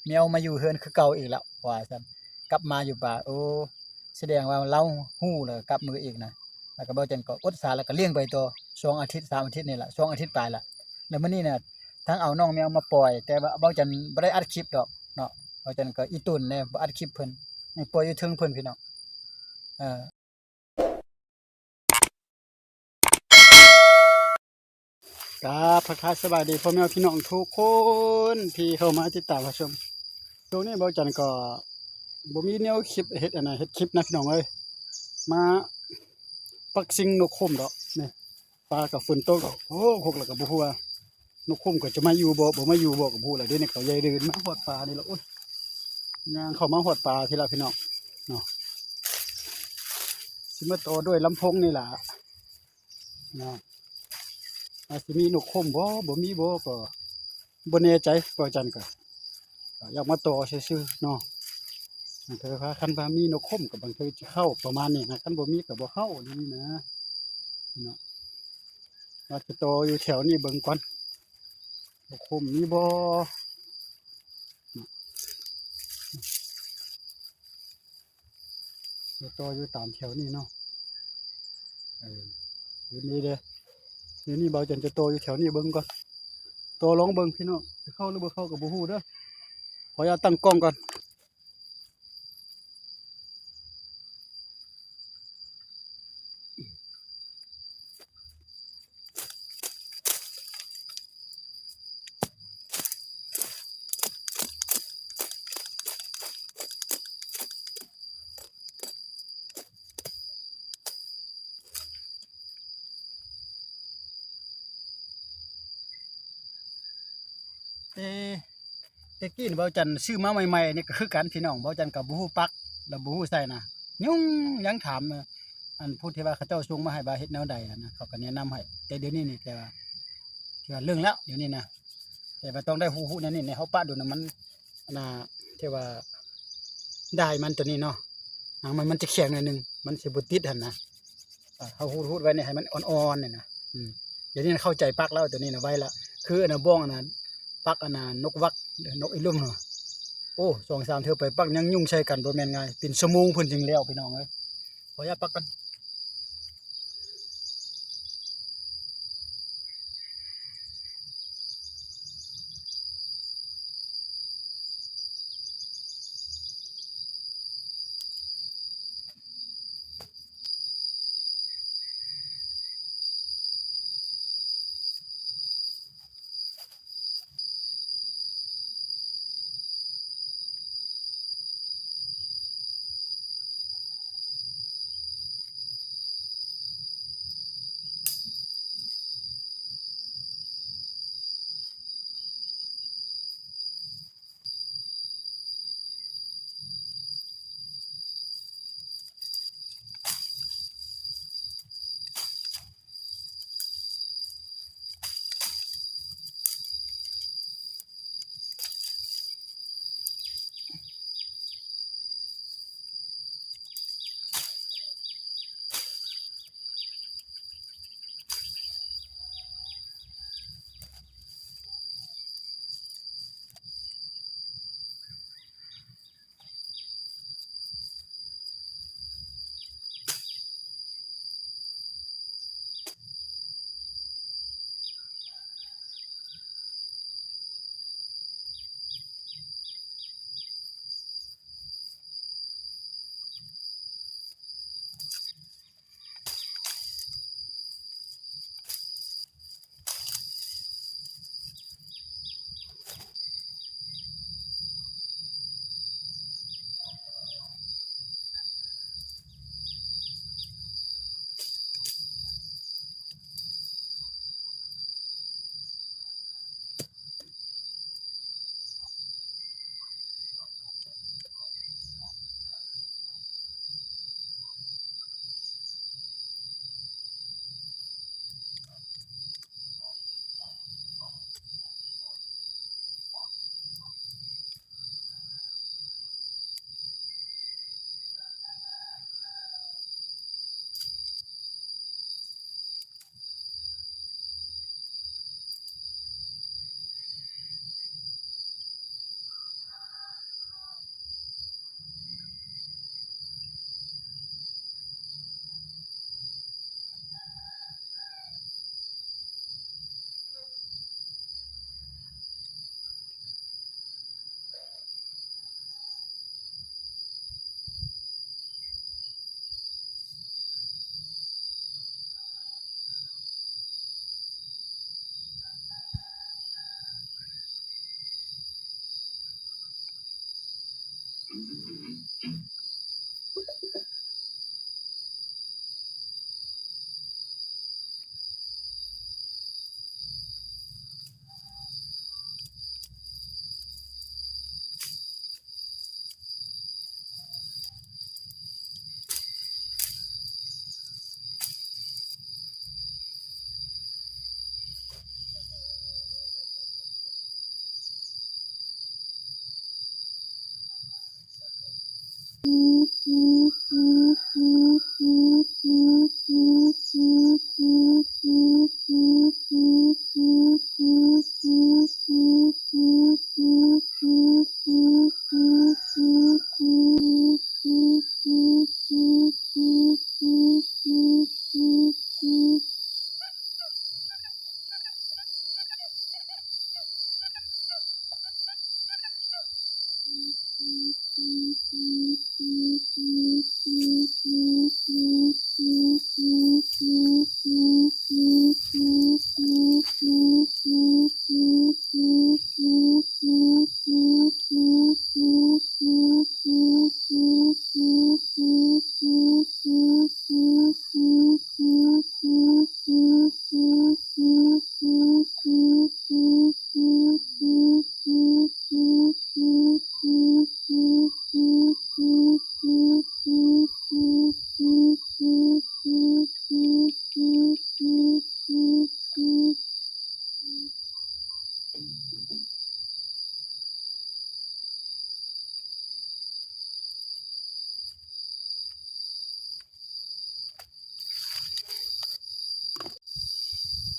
ແມວມາຢູ່ເຮືອນຄືເກົ່າອີກແລ້ວ ວ່າຊັ້ນ. ກັບມາຢູ່ປ່າ ໂອ້ ສະແດງວ່າລາວຮູ້ແລ້ວກັບມາອີກນະ. ແລ້ວກໍບ່າວຈັນກໍອົດສາ ແລ້ວກໍລ້ຽງໄປຕໍ່ ສອງອາທິດ ສາມອາທິດນີ້ລະ ສອງອາທິດປາຍລະ. ແລ້ວມື້ນີ້ນະ ທັງເອົານ້ອງແມວມາປ່ອຍ ແຕ່ວ່າບ່າວຈັນບໍ່ໄດ້ອັດຄລິບດອກເນາະ. ບ່າວຈັນກໍອີ່ຕົນແດ່ ບໍ່ອັດຄລິບເພິ່ນ ໃຫ້ປ່ອຍຢູ່ເທິງເພິ່ນ ພີ່ນ້ອງ. ເອີ ກາບທັກທາຍສະບາຍດີພໍ່ແມ່ພີ່ນ້ອງທຸກຄົນທີ່ເຂົ້າມາຕິດຕາມຮັບຊົມ. ຊ່ວງນີ້ບ່າວຈັນກໍບໍ່ມີແນວຄລິບເຮັດ ອັນນະ ເຮັດຄລິບນະພີ່ນ້ອງເອີຍ. ມາປັກຊິງນົກຂົມດອກນີ້ ຟ້າກໍຝົນຕົກດອກ. ໂອ້ ຄົກແລ້ວກໍບໍ່ຮູ້ວ່ານົກຂົມກໍຈະມາຢູ່ບໍ່ ບໍ່ມາຢູ່ບໍ່ກໍບໍ່ຮູ້ແຫຼະ. ດຽວນີ້ກໍໃຫຍ່ເດີນມາຮອດປ່ານີ້ລະ. ໂອ້ຍ ຍ່າງເຂົ້າມາຮອດປ່າພີ້ລະພີ່ນ້ອງເນາະ. ຊິມາຕໍ່ດ້ວຍລຳໂພງນີ້ລະ ເນາະ. ວ່າຊິມີນົກຂົມບໍ່ ບໍ່ມີບໍ່ກໍບໍ່ແນ່ໃຈ. ບ່າວຈັນກໍ ກໍຢາກມາຕໍ່ຊື່ໆເນາະ. ບາງເທື່ອຄັນວ່າມີນົກຂົມກໍບາງເທື່ອຊິເຂົ້າປະມານນີ້ນະ ຄັນບໍ່ມີກໍບໍ່ເຂົ້າແນວນີ້ນະເນາະ. ວ່າຈະຕໍ່ຢູ່ແຖວນີ້ເບິ່ງກ່ອນ ນົກຂົມມີບໍ່ເນາະ. ຢູ່ຕໍ່ຢູ່ຕາມແຖວນີ້ເນາະ. ເອີ ຢູ່ນີ້ເດ້ ຢູ່ນີ້ ບ່າວຈັນຈະຕໍ່ຢູ່ແຖວນີ້ເບິ່ງກ່ອນ. ຕໍ່ລອງເບິ່ງພີ່ນ້ອງ ຊິເຂົ້າຫຼືບໍ່ເຂົ້າກໍບໍ່ຮູ້ເດີ. ຂໍອະນຸຍາດຕັ້ງກ້ອງກ່ອນ. ແຕ່ ແຕ່ກີ້ນີ້ບ່າວຈັນຊື້ມາໃໝ່ໆນີ້ກໍຄືກັນພີ່ນ້ອງ. ບ່າວຈັນກໍບໍ່ຮູ້ປັກ ແລ້ວບໍ່ຮູ້ໃສ່ນະ ຫຍຸ້ງ ຍັງຖາມ ອັນຜູ້ທີ່ວ່າເຂົາເຈົ້າສົ່ງມາໃຫ້ວ່າເຮັດແນວໃດຫັ້ນນະ ເຂົາກໍແນະນຳໃຫ້. ແຕ່ດຽວນີ້ນີ້ ແຕ່ວ່າ ທີ່ວ່າເລື່ອງແລ້ວດຽວນີ້ນະ ແຕ່ວ່າຕ້ອງໄດ້ຮູ້ ຮູ້ແນວນີ້ ໃນເຮົາປະດົນນະ ມັນ ອັນນ່າ ທີ່ວ່າ ດ້າຍມັນຕົວນີ້ເນາະ ຫາງມັນ ມັນຈະແຂງໜ້ອຍໜຶ່ງ ມັນຊິບໍ່ຕິດຫັ້ນນະ. ເຮົາຮູດໆໄວ້ນີ້ໃຫ້ມັນອ່ອນໆນີ້ນະ. ອືມ ດຽວນີ້ເຂົ້າໃຈປັກແລ້ວ ຕົວນີ້ນະໄວລະ ຄືອັນນ່າ ບ້ອງອັນນ່າ ປັກອັນນ່າ ນົກຫວັກ ນົກອີລຸມຫັ້ນ. ໂອ້ ສອງສາມເທື່ອໄປປັກຍັງຫຍຸ້ງໃສ່ກັນ ບໍ່ແມ່ນງ່າຍ ເປັນຊົ່ວໂມງເພິ່ນຈຶ່ງແລ້ວ ພີ່ນ້ອງເອີຍ. ຂໍອະນຸຍາດປັກກ່ອນ.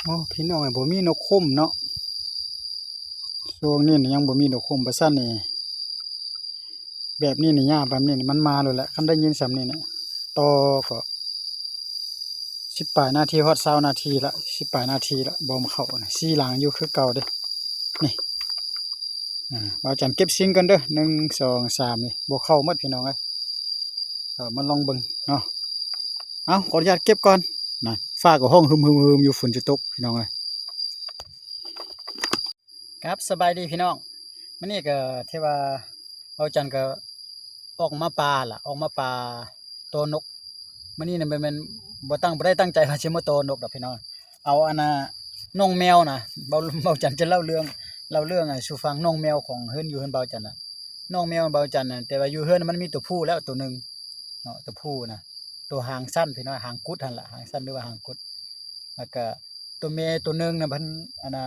ໂອ້ ພີ່ນ້ອງເອີຍ ບໍ່ມີນົກຂຸມເນາະ ຊ່ວງນີ້ນະ ຍັງບໍ່ມີນົກຂຸມ ປະຊັ້ນນີ້ ແບບນີ້ນີ້ ຍາມແບບນີ້ນີ້ ມັນມາໂລດແຫຼະ ຄັນໄດ້ຍິນສ່ຳນີ້ນະ ຕໍ່ກໍສິບປາຍນາທີ ຮອດຊາວນາທີລະ ສິບປາຍນາທີລະ ບໍ່ມາເຂົ້ານະ ສີ່ຫຼັງຢູ່ຄືເກົ່າເດ້ ນີ້ ອາ ບ່າວຈັນເກັບຊິງກ່ອນເດີ ໜຶ່ງ ສອງ ສາມ ນີ້ ບໍ່ເຂົ້າໝົດ ພີ່ນ້ອງເອີຍ ກໍມາລອງເບິ່ງເນາະ ເອົາ ຂໍອະນຸຍາດເກັບກ່ອນນະ ຟ້າກໍຮ້ອງຮຶມໆໆຢູ່ ຝົນຈະຕົກ ພີ່ນ້ອງເອີຍ. ຄັບ ສະບາຍດີພີ່ນ້ອງ ມື້ນີ້ກໍຖືວ່າບ່າວຈັນກໍອອກມາປ່າລະ ອອກມາປ່າຕໍ່ນົກ ມື້ນີ້ນະ ແມ່ນ ແມ່ນບໍ່ຕັ້ງ ບໍ່ໄດ້ຕັ້ງໃຈວ່າຊິມາຕໍ່ນົກດອກພີ່ນ້ອງ ເອົາອັນນ່າ ນ້ອງແມວນະ ບ່າວ ບ່າວຈັນຈະເລົ່າເລື່ອງ ເລົ່າເລື່ອງໃຫ້ສູ່ຟັງ ນ້ອງແມວຂອງເຮືອນ ຢູ່ເຮືອນບ່າວຈັນນະ ນ້ອງແມວບ່າວຈັນນະ ແຕ່ວ່າຢູ່ເຮືອນມັນມີຕົວຜູ້ແລ້ວຕົວໜຶ່ງເນາະ ຕົວຜູ້ນະ ຕົວຫາງສັ້ນພີ່ນ້ອງ ຫາງກຸດຫັ້ນລະ ຫາງສັ້ນ ຫຼືວ່າຫາງກຸດ ແລ້ວກະ ຕົວແມ່ຕົວໜຶ່ງນະ ເພິ່ນ ອັນນ່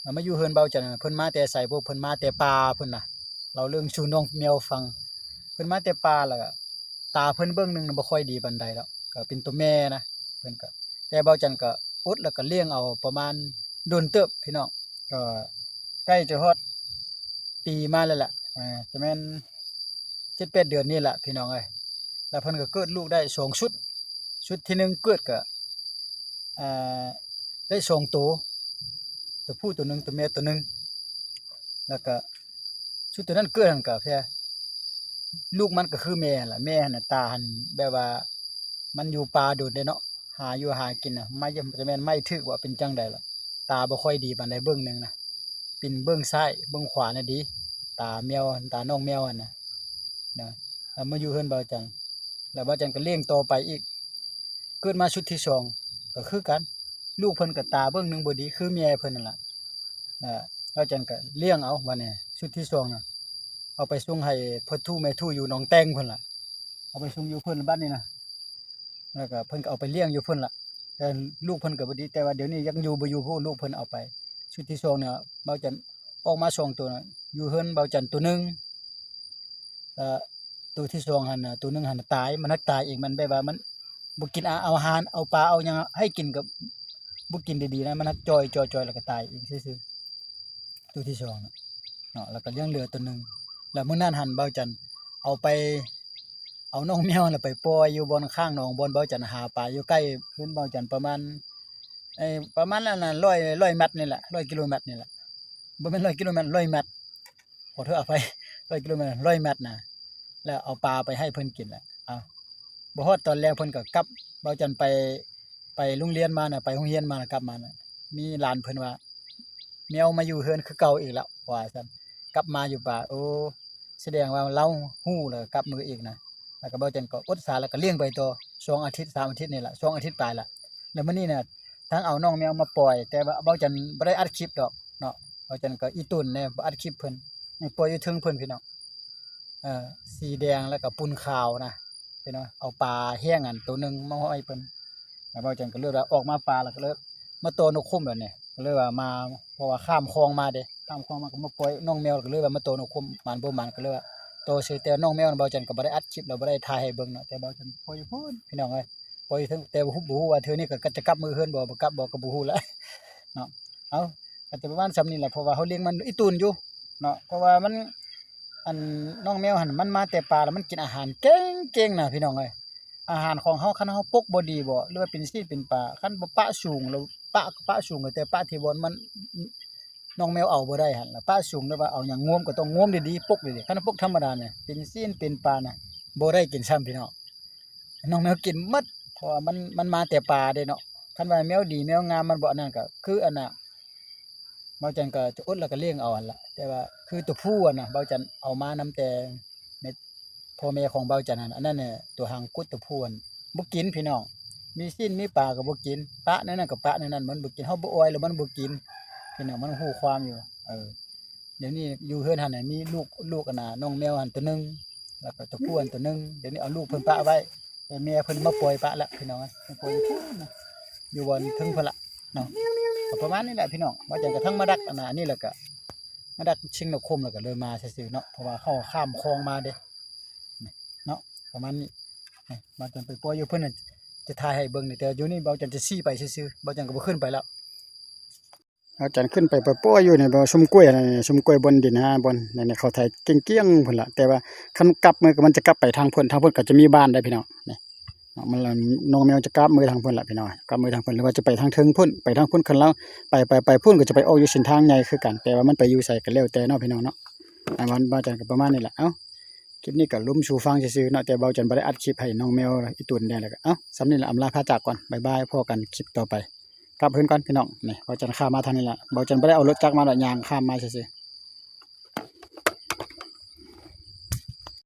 າ ມາຢູ່ເຮືອນບ່າວຈັນ ເພິ່ນມາແຕ່ໃສ ພວກເພິ່ນມາແຕ່ປ່າພຸ້ນນະ ເລົ່າເລື່ອງສູ່ນ້ອງແມວຟັງ ເພິ່ນມາແຕ່ປ່າ ແລ້ວກະຕາເພິ່ນເບິ່ງໜຶ່ງນະ ບໍ່ຄ່ອຍດີປານໃດດອກ ກໍເປັນຕົວແມ່ນະ ເພິ່ນກໍ ແຕ່ບ່າວຈັນກໍອົດ ແລ້ວກໍລ້ຽງເອົາປະມານດົນເຕີບພີ່ນ້ອງ ກໍໃກ້ຈະຮອດປີມາແລ້ວລະ ອາ ຈະແມ່ນເຈັດແປດເດືອນນີ້ລະພີ່ນ້ອງເອີຍ ແລ້ວເພິ່ນກໍເກີດລູກໄດ້ສອງຊຸດ ຊຸດທີໜຶ່ງເກີດກໍ ອ່າ ໄດ້ສອງໂຕ ຕົວຜູ້ຕົວໜຶ່ງ ຕົວແມ່ຕົວໜຶ່ງ ແລ້ວກະຊຸດຕົວນັ້ນເກີດຫັ້ນກະແຕ່ ລູກມັນກະຄືແມ່ຫັ້ນລະ ແມ່ຫັ້ນນະ ຕາຫັ້ນແບບວ່າ ມັນຢູ່ປ່າດົນເດ້ເນາະ ຫາຢູ່ຫາກິນນະ ໄມ້ ຈະແມ່ນໄມ້ຖືກບໍ່ ເປັນຈັ່ງໃດລະ ຕາບໍ່ຄ່ອຍດີປານໃດເບິ່ງໜຶ່ງນະ ປິ່ນເບິ່ງຊ້າຍເບິ່ງຂວານະດີ ຕາແມວ ຕານ້ອງແມວຫັ້ນນະ ນະ ແລ້ວມາຢູ່ເຮືອນບ່າວຈັນ ແລ້ວບ່າວຈັນກໍລ້ຽງຕໍ່ໄປອີກ ເກີດມາຊຸດທີສອງກໍຄືກັນ ລູກເພິ່ນກໍຕາເບິ່ງໜຶ່ງບໍ່ດີ ຄືແມ່ເພິ່ນນັ້ນລະ ແລ້ວຈັນກໍລ້ຽງເອົາ ບາດນີ້ຊຸດທີສອງນະ ເອົາໄປສົ່ງໃຫ້ພໍ່ຕູ້ແມ່ຕູ້ຢູ່ໜອງແຕ່ງພຸ້ນລະ ເອົາໄປສົ່ງຢູ່ເພິ່ນບາດນີ້ນະ ແລ້ວກໍເພິ່ນກໍເອົາໄປລ້ຽງຢູ່ພຸ້ນລະ ແຕ່ລູກເພິ່ນກໍບໍ່ດີ ແຕ່ວ່າດຽວນີ້ຍັງຢູ່ບໍ່ຢູ່ ຜູ້ລູກເພິ່ນເອົາໄປ ຊຸດທີສອງນະ ບ່າວຈັນອອກມາສອງໂຕນະ ຢູ່ເຮືອນບ່າວຈັນໂຕໜຶ່ງ ແລ້ວໂຕທີສອງຫັ້ນນະ ໂຕໜຶ່ງຫັ້ນນະຕາຍ ມັນຮັກຕາຍເອງ ມັນແບບວ່າມັນບໍ່ກິນອາ ເອົາອາຫານ ເອົາປາເອົາຫຍັງໃຫ້ກິນກໍບໍ່ກິນດີໆນະ ມັນຮັກຈ່ອຍໆໆ ແລ້ວກໍຕາຍເອງຊື່ໆ ໂຕທີສອງນະເນາະ ແລ້ວກໍຍັງເຫຼືອໂຕໜຶ່ງ ແລ້ວມື້ນັ້ນຫັ້ນບ່າວຈັນເອົາໄປ ເອົານ້ອງແມວຫັ້ນລະໄປປ່ອຍຢູ່ບ່ອນຂ້າງໜອງ ບ່ອນບ່າວຈັນຫາປາ ຢູ່ໃກ້ເຮືອນບ່າວຈັນປະມານ ເອີ ປະມານອັນນັ້ນ ຮ້ອຍ ຮ້ອຍແມັດນີ້ແຫຼະ ຮ້ອຍກິໂລແມັດນີ້ແຫຼະ ບໍ່ແມ່ນຮ້ອຍກິໂລແມັດ ຮ້ອຍແມັດ ຂໍໂທດອະໄພ ຮ້ອຍກິໂລແມັດ ຮ້ອຍແມັດນະ ແລ້ວເອົາປາໄປໃຫ້ເພິ່ນກິນແຫຼະ ເອົາ ບໍ່ຮອດຕອນແລງເພິ່ນກໍກັບ ບ່າວຈັນໄປ ໄປໂຮງຮຽນມານະ ໄປໂຮງຮຽນມານະ ກັບມານະ ມີຫຼານເພິ່ນວ່າ ແມວມາຢູ່ເຮືອນຄືເກົ່າອີກແລ້ວ ວ່າຊັ້ນ ກັບມາຢູ່ປ່າ ໂອ້ ສະແດງວ່າລາວຮູ້ແລ້ວກັບມືອີກນະ ແລ້ວກໍບ່າວຈັນກໍອົດສາ ແລ້ວກໍລ້ຽງໄປຕໍ່ ສອງອາທິດ ສາມອາທິດນີ້ລະ ສອງອາທິດປາຍລະ ແລ້ວມື້ນີ້ນະ ທັງເອົານ້ອງແມວມາປ່ອຍ ແຕ່ວ່າບ່າວຈັນບໍ່ໄດ້ອັດຄລິບດອກເນາະ ບ່າວຈັນກໍອີ່ຕົນແດ່ ບໍ່ອັດຄລິບເພິ່ນ ໃຫ້ປ່ອຍຢູ່ເທິງເພິ່ນ ພີ່ນ້ອງ ເອີ ສີແດງ ແລ້ວກໍປຸ້ນຂາວນະ ພີ່ນ້ອງ ເອົາປາແຫ້ງອັນໂຕໜຶ່ງມາຫ້ອຍເພິ່ນ ແລ້ວບ່າວຈັນກໍເລີຍວ່າອອກມາປ່າ ແລ້ວກໍເລີຍມາຕໍ່ນົກຂຸມແບບນີ້ ກໍເລີຍວ່າມາ ເພາະວ່າຂ້າມຄອງມາເດ້ ຂ້າມຄອງມາກໍມາປ່ອຍນ້ອງແມວ ແລ້ວກໍເລີຍວ່າມາຕໍ່ນົກຂຸມ ໝານບໍ່ໝານກໍເລີຍວ່າຕໍ່ຊື່ ແຕ່ນ້ອງແມວນະ ບ່າວຈັນກໍບໍ່ໄດ້ອັດຄລິບ ແລ້ວບໍ່ໄດ້ຖ່າຍໃຫ້ເບິ່ງເນາະ ແຕ່ບ່າວຈັນປ່ອຍຢູ່ພຸ້ນ ພີ່ນ້ອງເອີຍ ປ່ອຍຢູ່ເທິງ ແຕ່ບໍ່ຮູ້ ບໍ່ຮູ້ວ່າເທື່ອນີ້ກໍ ກໍຈະກັບມືເຮືອນບໍ່ ບໍ່ກັບບໍ່ກໍບໍ່ຮູ້ລະເນາະ ເອົາ ກໍຈະປະມານສ່ຳນີ້ແຫຼະ ເພາະວ່າເຮົາລ້ຽງມັນອີ່ຕຸ່ນຢູ່ເນາະ ເພາະວ່າມັນ ອັນ ນ້ອງແມວຫັ້ນ ມັນມາແຕ່ປ່າ ແລ້ວມັນກິນອາຫານເກັ່ງໆນະ ພີ່ນ້ອງເອີຍ ອາຫານຂອງເຮົາ ຄັນເຮົາປົກບໍ່ດີບໍ ຫຼືວ່າເປັນຊີ້ນເປັນປາ ຄັນບໍ່ປະສູງ ແລ້ວປະ ປະສູງ ແຕ່ປະທີ່ບ່ອນມັນ ນ້ອງແມວເອົາບໍ່ໄດ້ຫັ້ນລະ ປະສູງ ຫຼືວ່າເອົາຫຍັງງວມກໍຕ້ອງງວມດີໆ ປົກດີໆ ຄັນປົກທຳມະດານະ ເປັນຊີ້ນເປັນປານະ ບໍ່ໄດ້ກິນຊ້ຳພີ່ນ້ອງ. ນ້ອງແມວກິນໝົດ ເພາະວ່າມັນ ມັນມາແຕ່ປ່າເດ້ເນາະ. ຄັນວ່າແມວດີແມວງາມ ມັນບໍ່ອັນນັ້ນ ກໍຄືອັນນ່າ ເບົາຈັນກໍຈະອົດແລ້ວກໍລ້ຽງເອົາຫັ້ນລະ. ແຕ່ວ່າຄືຕົວຜູ້ຫັ້ນນະ ເບົາຈັນເອົາມານຳແຕ່ແມ່ ພໍ່ແມ່ຂອງເບົາຈັນຫັ້ນ ອັນນັ້ນນະ ຕົວຫາງກຸດຕົວຜູ້ຫັ້ນ ບໍ່ກິນພີ່ນ້ອງ. ມີຊີ້ນມີປາກໍບໍ່ກິນ ປະແນວນັ້ນກໍປະແນວນັ້ນ ມັນບໍ່ກິນ. ເຮົາບໍ່ອວຍແລ້ວມັນບໍ່ກິນພີ່ນ້ອງ ມັນຮູ້ຄວາມຢູ່. ເອີ ດຽວນີ້ຢູ່ເຮືອນຫັ້ນນະ ມີລູກ ລູກອັນນ່າ ນ້ອງແມວຫັ້ນຕົວໜຶ່ງ ແລ້ວກໍຕົວຜູ້ຫັ້ນຕົວໜຶ່ງ. ດຽວນີ້ເອົາລູກເພິ່ນປະໄວ້ ແຕ່ແມ່ເພິ່ນມາປ່ອຍປະລະພີ່ນ້ອງເອີຍ ມາປ່ອຍຢູ່ພຸ້ນນະ ຢູ່ບ່ອນເທິງພຸ້ນລະເນາະ. ກໍປະມານນີ້ແຫຼະພີ່ນ້ອງ. ເບົາຈັນກະທັງມາດັກອັນນ່າ ອັນນີ້ແລ້ວກະມາດັກຊິງນະຄົມ ແລ້ວກະເລີຍມາຊື່ໆເນາະ ເພາະວ່າເຮົາຂ້າມຄອງມາເດ້ເນາະ. ປະມານນີ້ ເບົາຈັນໄປປ່ອຍຢູ່ພຸ້ນນະ ຈະຖ່າຍໃຫ້ເບິ່ງນີ້ ແຕ່ຢູ່ນີ້ເບົາຈັນຈະຊີ້ໄປຊື່ໆ ເບົາຈັນກໍບໍ່ຂຶ້ນໄປແລ້ວ. ເບົາຈັນຂຶ້ນໄປ ໄປປ່ອຍຢູ່ນີ້ ບໍ່ ຊຸມກ້ວຍຫັ້ນນະ ຊຸມກ້ວຍບ່ອນດິນຫາບ່ອນນັ້ນ ເຂົາໄຖກ້ຽງໆພຸ້ນລະ. ແຕ່ວ່າຄັນກັບມືກໍມັນຈະກັບໄປທາງພຸ້ນ ທາງພຸ້ນກໍຈະມີບ້ານໄດ້ພີ່ນ້ອງ. ນີ້ເນາະ ມັນ ນ້ອງແມວຈະກັບມືທາງພຸ້ນລະພີ່ນ້ອງ ກັບມືທາງພຸ້ນ ຫຼືວ່າຈະໄປທາງເທິງພຸ້ນ ໄປທາງພຸ້ນ. ຄັນລາວໄປ ໄປ ໄປພຸ້ນກໍຈະໄປອອກຢູ່ເສັ້ນທາງໃຫຍ່ຄືກັນ ແຕ່ວ່າມັນໄປຢູ່ໃສກໍແລ້ວແຕ່ເນາະພີ່ນ້ອງເນາະ. ອັນເວົ້າ ເວົ້າຈັນກໍປະມານນີ້ແຫຼະ. ເອົ້າ ຄລິບນີ້ກໍລົມສູ່ຟັງຊື່ໆເນາະ ແຕ່ເບົາຈັນບໍ່ໄດ້ອັດຄລິບໃຫ້ນ້ອງແມວອີ່ຕຸ່ນແດ່ ແລ້ວກໍ ເອົ້າ ສ່ຳນີ້ລະ ອຳລາພາຈາກກ່ອນ ບາຍບາຍ ພໍ້ກັນຄລິບຕໍ່ໄປ. ກັບເຮືອນກ່ອນພີ່ນ້ອງ. ນີ້ ເບົາຈັນຂ້າມມາທາງນີ້ລະ ເບົາຈັນບໍ່ໄດ້ເອົາລົດຈັກມາດອກ ຍ່າງຂ້າມມາຊື່ໆ.